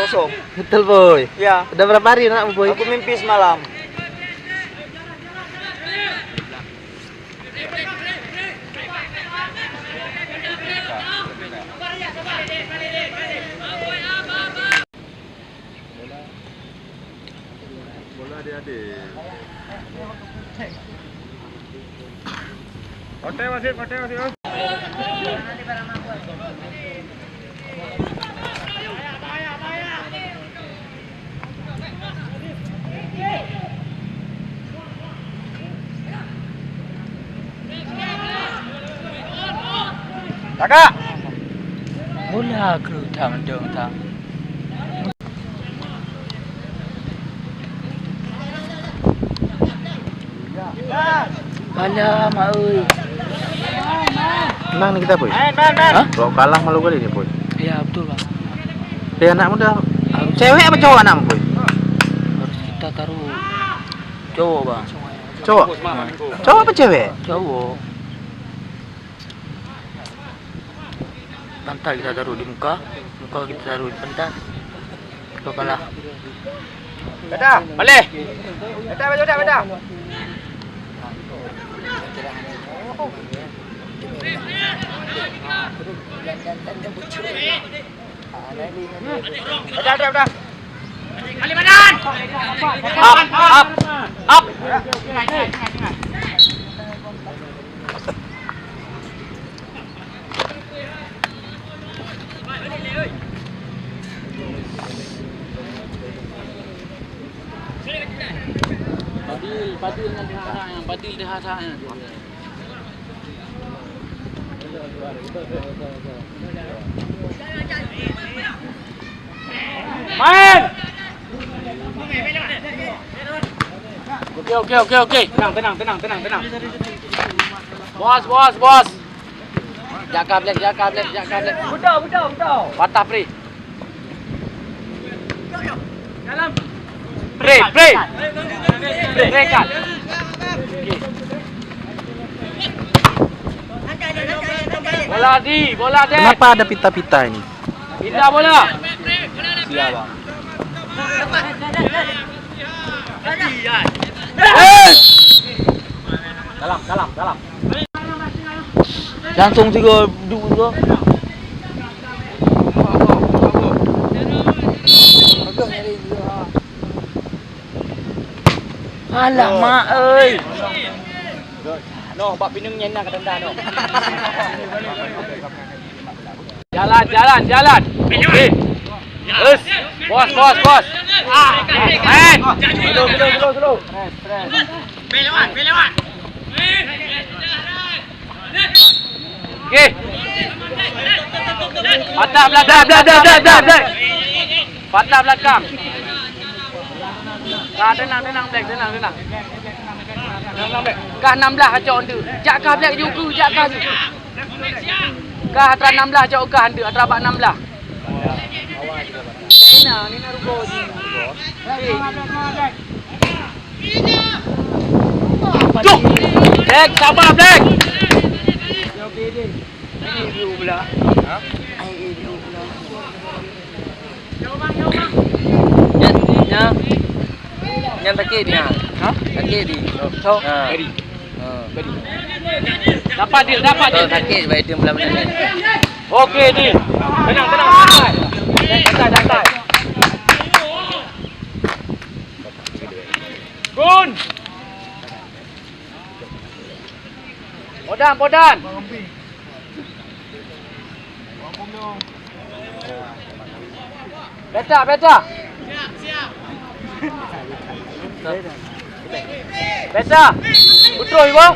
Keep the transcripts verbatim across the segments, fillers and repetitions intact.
Kosong. Betul, Boy. Ya. Udah berapa hari nak, Boy? Aku mimpi semalam. Bola dia ada. Kote wasit, kote wasit. Tagak! Bola keu tham dong tham. Alah, mak oi. Menang ni kita, Boy. Main, main, main. Hah? Kalau kalah malu kali ni, Boy. Ya, betul, Bang. Dia anak muda. Harus. Cewek apa cowok anak, Boy? Harus kita taruh cowok, Bang. Cowok? Nah. Cowok apa cewek? Cowok. Pantat kita taruh di muka, muka kita taruh di pantat. Kita kalah. Beta, balik. Beta, beta, beta. Beta, beta, beta. Up, up, up. Fadil, Fadil ngon Dahra nyan, Fadil Dahra nyan. Main! Oke, oke, oke, oke. Tenang, tenang, tenang, tenang, tenang. Bos, bos, bos. Jaka Black, jaka Black, jaka Black. Betul, betul, betul. Patah, Pri. Dalam. Pri, Pri. Pri, kan. Oke. Bola di, bola di. Kenapa ada pita-pita ini? Pindah bola. Siap, Bang. Dalam, dalam, dalam. Langsung tiga, dua, tiga. Alah, mak euy. Noh, bak pineung nyan na kadang dah, noh. Jalan, jalan, jalan. Okey. Terus. Bos, bos, bos. Main. Slow, slow, slow, slow. Okey. Patah belakang. Black, black, black, black, black, black. Patah belakang. Ah, tenang, tenang, Black, tenang, tenang. Kah enam belas acok ande. Jak kah Black juga, jak kah juga. Kah atra enam belas acok kah ande, atra bak enam belas. Nina, Nina ruko je. Black, sabar, Black. Nyan, nyan, nyan sakét dia. Ha? Sakét di. Cok. Ha. Ready. Ha. Ready. Dapat dia, dapat dia. Kalau sakét, baik dia mula-mula ni. Okey, Di. Tenang, tenang, santai. Santai, santai. Gun. Podan, Podan. Beta, beta. Beta. Beutôi, Ibu.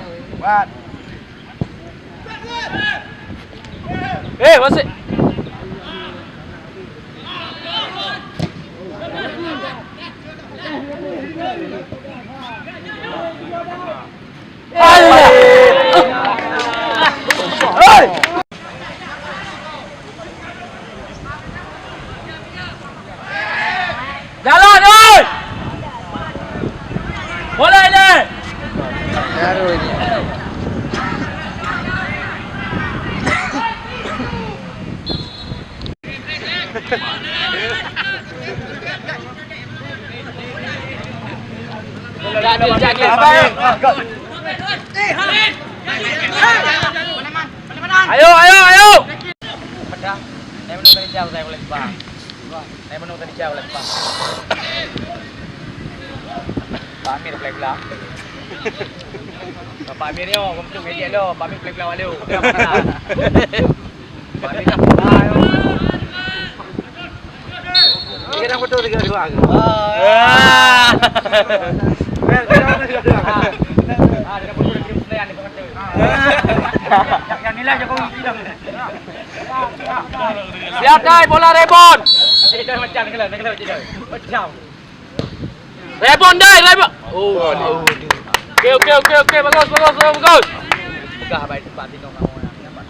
Eh, masih. Jalan, oi! Bola ini! Ayo, ayo, ayo. Pak Amir plek-plek. Pak Amir nyoe, kamu tu media lo, Pak Amir plek-plek awak lu. Pak Amir dah pernah, yo. Tiga dah foto tiga dua ke? Ah. Tiga dua. Ah, tiga puluh tiga puluh sembilan ni kata. Yang, yang nilai Jokowi tidak. Siap, Dai, bola rebon. Cik Dai macam ni kalau, ni kalau Cik Dai. Macam. Rebon, Dai, rebon. Oh, aduh. Oke, oke, oke, oke, bagus, bagus, bagus, bagus. Pegang baik tempat tidur kamu, nampak.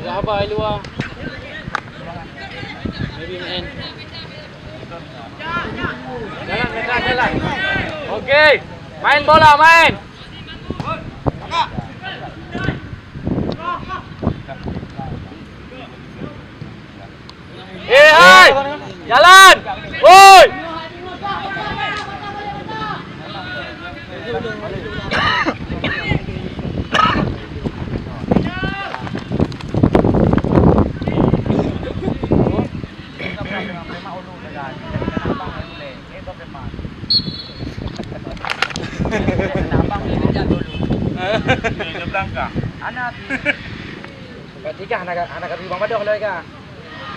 Ada apa di luar? Maybe main. Jalan, jalan, jalan. Oke, main bola, main. Eh, hai! Jalan! Woi! Berarti kah anak, anak kata Bang Madoh lah kah?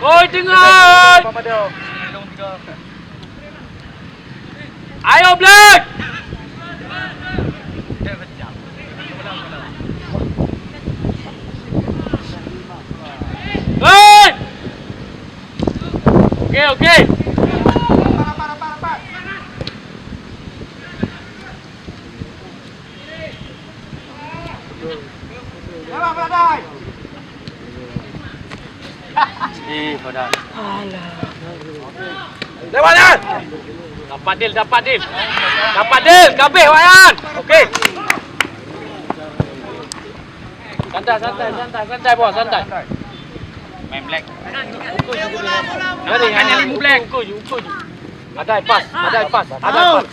Oi, tengok! Bang Madoh. Ayo, Black! Hei! Oke, oke. Eh, pada. Alah. Lewat, Yan. Dapat, Dil, dapat, Dil. Dapat, Dil, kabeh, Wayan. Oke. Santai, santai, santai, santai, bos, santai. Main black. Mari, hanya lima black. Ukur je, ukur je. Ada pas, ada pas, ada pas.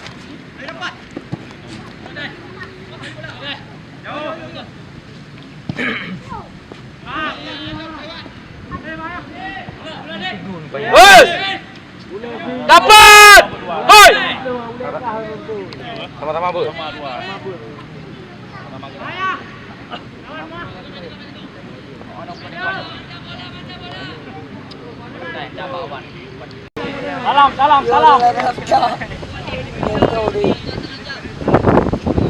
Hei! Dapat! Hei! Sama-sama, Bu. Salam, salam, salam.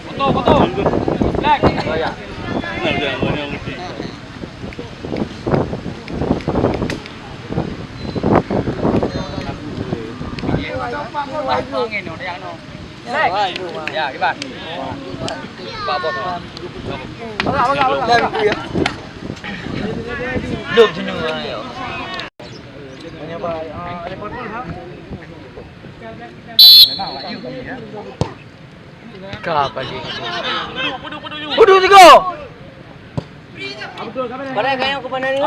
Foto, foto. Black. Ya, kiban. Pak Bos. Belum jenuh, ayo. Ka balik. Udu tiga. Padahal kayong ke mana ni?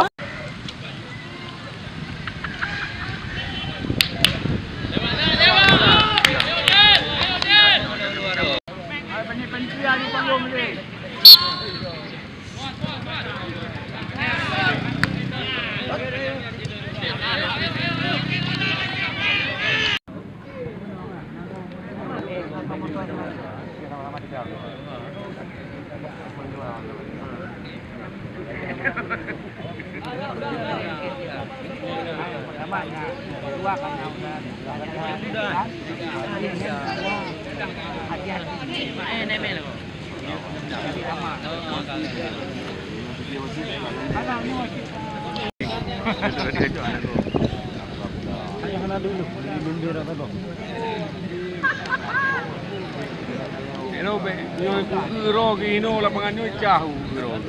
Inoe bèk nyoe ku keudroe keu inoe lapangan nyoe cah ku keudroe.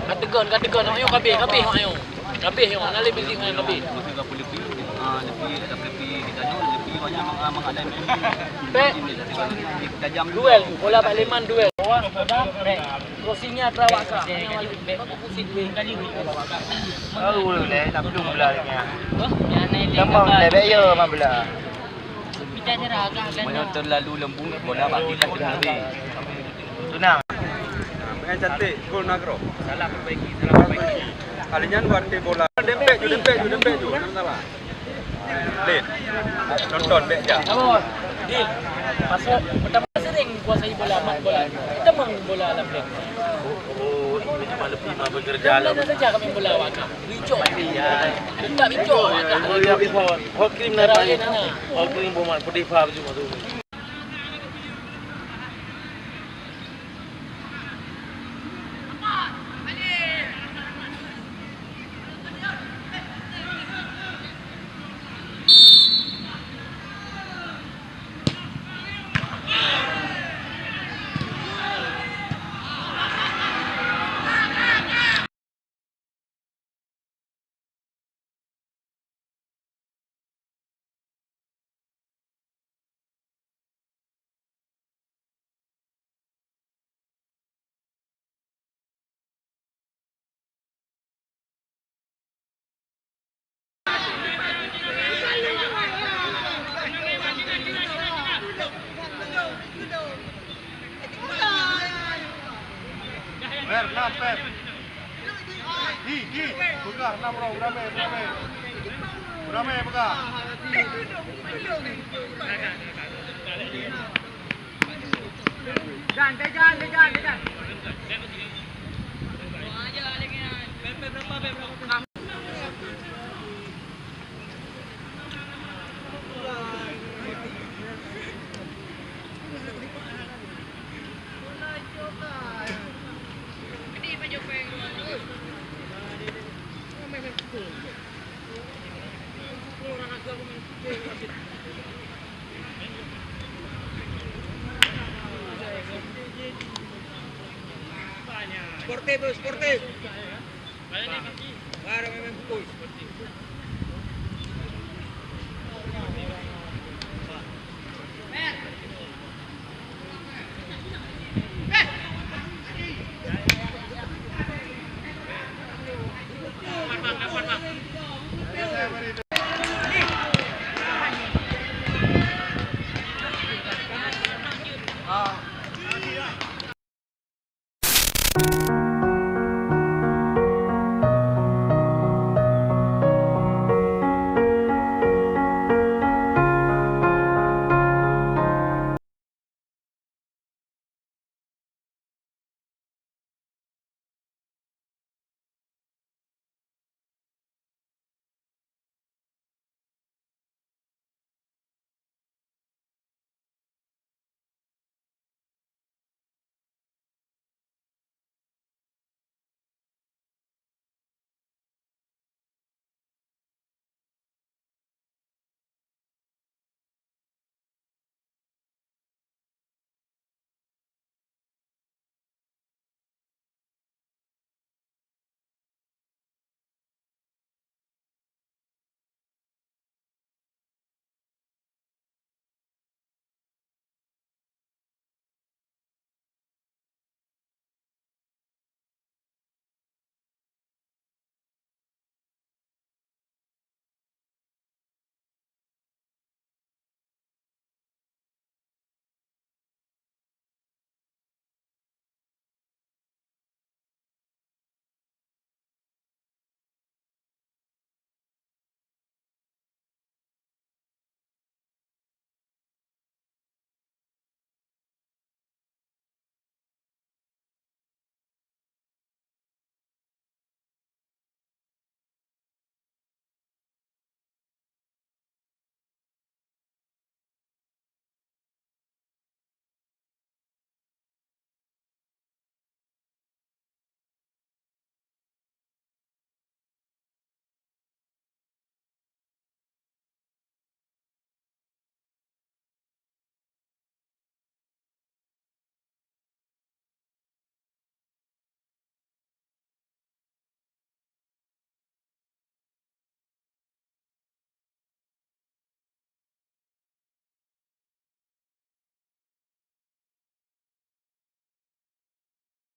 Ka teugon, ka teugon, awak nyoe ka abéh, ka abéh awak nyoe. Ka abéh awak, na lé bizi awak nyoe ka abéh. Pek. Duel, bola bak Leman duel. Crossingnya terawak ka. Oh, boleh, tak belum bola lagi. Gampang boleh, baik ya, mak bola. Meunyoe teulalu leumbut bola, berarti tak kena habéh. Tunang. Main cantik, gol nagro. Salah perbaiki, salah perbaiki. Kali nyan berarti bola. Dempet ju, dempet ju, dempet ju. Jangan salah. Lin. Nonton bek ja. Apa? Dil. Masuk pertama sering kuasai bola, mat bola. Temang bola lam lin. Oh, ini cuma lebih mah bekerja lah. Mana saja kami bola awak. Ricok. Iya. Tetap ricok awak. Oh, iya, bisa. Hot cream nak. Cara lain mana? Hot cream buat pedih paham cuma tu. Per, nah, per. Hi, hi. Peugah, nah, bro. Beramai, beramai. Beramai, peugah. Sportif, bro, sportif. Baru main pukul.